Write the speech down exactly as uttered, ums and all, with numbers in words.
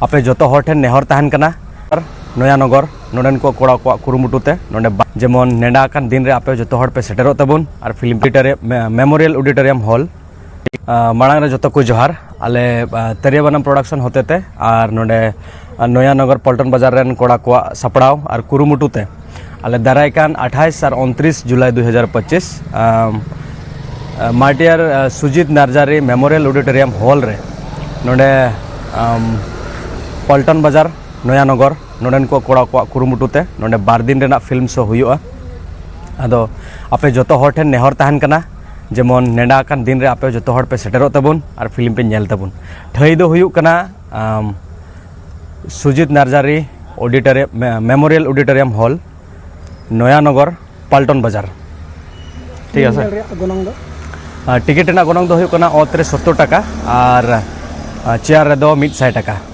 ᱟᱯᱮ ᱡᱚᱛᱚ ᱦᱚᱲ ᱴᱷᱮᱱ ᱱᱮᱦᱚᱨ ᱛᱟᱦᱮᱱ ᱠᱟᱱᱟ, ᱟᱨ ᱱᱚᱭᱟ ᱱᱚᱜᱚᱨ ᱱᱚᱰᱮᱱ ᱠᱚ ᱠᱚᱲᱟ ᱠᱚᱣᱟᱜ ᱠᱩᱨᱩᱢᱩᱴᱩ ᱛᱮ ᱱᱚᱰᱮ ᱵᱟ-, ᱡᱮᱢᱚᱱ ᱱᱮᱰᱟ ᱟᱠᱟᱱ ᱫᱤᱱ ᱨᱮ ᱟᱯᱮ ᱡᱚᱛᱚ ᱦᱚᱲ ᱯᱮ ᱥᱮᱴᱮᱨᱚᱜ ᱛᱟᱵᱚᱱ ᱟᱨ ᱯᱷᱤᱞᱢ ᱚᱰᱤᱴᱳᱨᱤᱭᱟᱢ, ᱢᱮ-, ᱢᱮᱢᱳᱨᱤᱭᱟᱞ ᱚᱰᱤᱴᱳᱨᱤᱭᱟᱢ ᱦᱚᱞ, ᱟ, ᱢᱟᱲᱟᱝ ᱨᱮ ᱡᱚᱛᱚ ᱠᱚ ᱡᱚᱦᱟᱨ᱾ ᱟᱞᱮ, ᱟ, ᱛᱟᱹᱨᱤᱭᱟ ᱵᱟᱱᱟᱢ ᱯᱨᱚᱰᱟᱠᱥᱚᱱ ᱦᱚᱛᱮᱛᱮ ᱟᱨ ᱱᱚᱰᱮ, ᱟ, ᱱᱚᱭᱟ ᱱᱚᱜᱚᱨ ᱯᱚᱞᱴᱚᱱ ᱵᱟᱡᱟᱨ ᱨᱮᱱ ᱠᱚᱲᱟ ᱠᱚᱣᱟᱜ ᱥᱟᱯᱲᱟᱣ ᱟᱨ ᱠᱩᱨᱩᱢᱩᱴᱩ ᱛᱮ ᱟᱞᱮ ᱫᱟᱨᱟᱭ ᱠᱟᱱ ᱟᱴᱷᱟᱥ ᱟᱨ ᱩᱱᱛᱨᱤᱥ ᱡᱩᱞᱟᱭ ᱫᱩ ᱦᱟᱡᱟᱨ ᱯᱚᱸᱪᱤᱥ, ᱟᱢ, ᱟ, ᱢᱟᱭ ᱰᱤᱭᱟᱨ, ᱟ, ᱥᱩᱡᱤᱛ ᱱᱟᱨᱡᱟᱨᱤ ᱢᱮᱢᱳᱨᱤᱭᱟᱞ ᱚᱰᱤᱴᱳᱨᱤᱭᱟᱢ ᱦᱚᱞ ᱨᱮ ᱱᱚᱰᱮ, ᱟᱢ, ᱯᱚᱞᱴᱚᱱ ᱵᱟᱡᱟᱨ, ᱱᱚᱭᱟ ᱱᱚᱜᱚᱨ ᱱᱚᱰᱮᱱ ᱠᱚ ᱠᱚᱲᱟ ᱠᱚᱣᱟᱜ ᱠᱩᱨᱩᱢᱩᱴᱩ ᱛᱮ ᱱᱚᱰᱮ ᱵᱟᱨ ᱫᱤᱱ ᱨᱮᱱᱟᱜ ᱯᱷᱤᱞᱢ ᱥᱳ ᱦᱩᱭᱩᱜᱼᱟ᱾ ᱟᱫᱚ ᱟᱯᱮ ᱡᱚᱛᱚ ᱦᱚᱲ ᱴᱷᱮᱱ ᱱᱮᱦᱚᱨ ᱛᱟᱦᱮᱱ ᱠᱟᱱᱟ, ᱡᱮᱢᱚᱱ ᱱᱮᱰᱟ ᱟᱠᱟᱱ ᱫᱤᱱ ᱨᱮ ᱟᱯᱮ ᱡᱚᱛᱚ ᱦᱚᱲ ᱯᱮ ᱥᱮᱴᱮᱨᱚᱜ ᱛᱟᱵᱚᱱ ᱟᱨ ᱯᱷᱤᱞᱢ ᱯᱮ ᱧᱮᱞ ᱛᱟᱵᱚᱱ᱾ ᱴᱷᱟᱹᱭ ᱫᱚ ᱦᱩᱭᱩᱜ ᱠᱟᱱᱟ, ᱟᱢ, ᱥᱩᱡᱤᱛ ᱱᱟᱨᱡᱟᱨᱤ ᱚᱰᱤᱴᱳᱨᱤᱭᱟᱢ, ᱢᱮ-, ᱢᱮᱢᱳᱨᱤᱭᱟᱞ ᱚᱰᱤᱴᱳᱨᱤᱭᱟᱢ ᱦᱚᱞ, ᱱᱚᱭᱟ ᱱᱚᱜᱚᱨ, ᱯᱟᱞᱴᱚᱱ ᱵᱟᱡᱟᱨ᱾ ᱴᱷᱤᱠ ᱟᱪᱷᱮ? ᱧᱮᱞ ᱨᱮᱭᱟᱜ ᱜᱚᱱᱚᱝ ᱫᱚ? ᱟᱨ ᱴᱤᱠᱤᱴ ᱨᱮᱱᱟᱜ ᱜᱚᱱᱚᱝ ᱫᱚ ᱦᱩᱭᱩᱜ ᱠᱟᱱᱟ ᱚᱛ ᱨᱮ ᱥᱚᱛᱛᱚᱨ ᱴᱟᱠᱟ ᱟᱨ, ᱟᱨ ᱪᱮᱭᱟᱨ ᱨᱮᱫᱚ ᱢᱤᱫ ᱥᱟᱭ ᱴᱟᱠᱟ᱾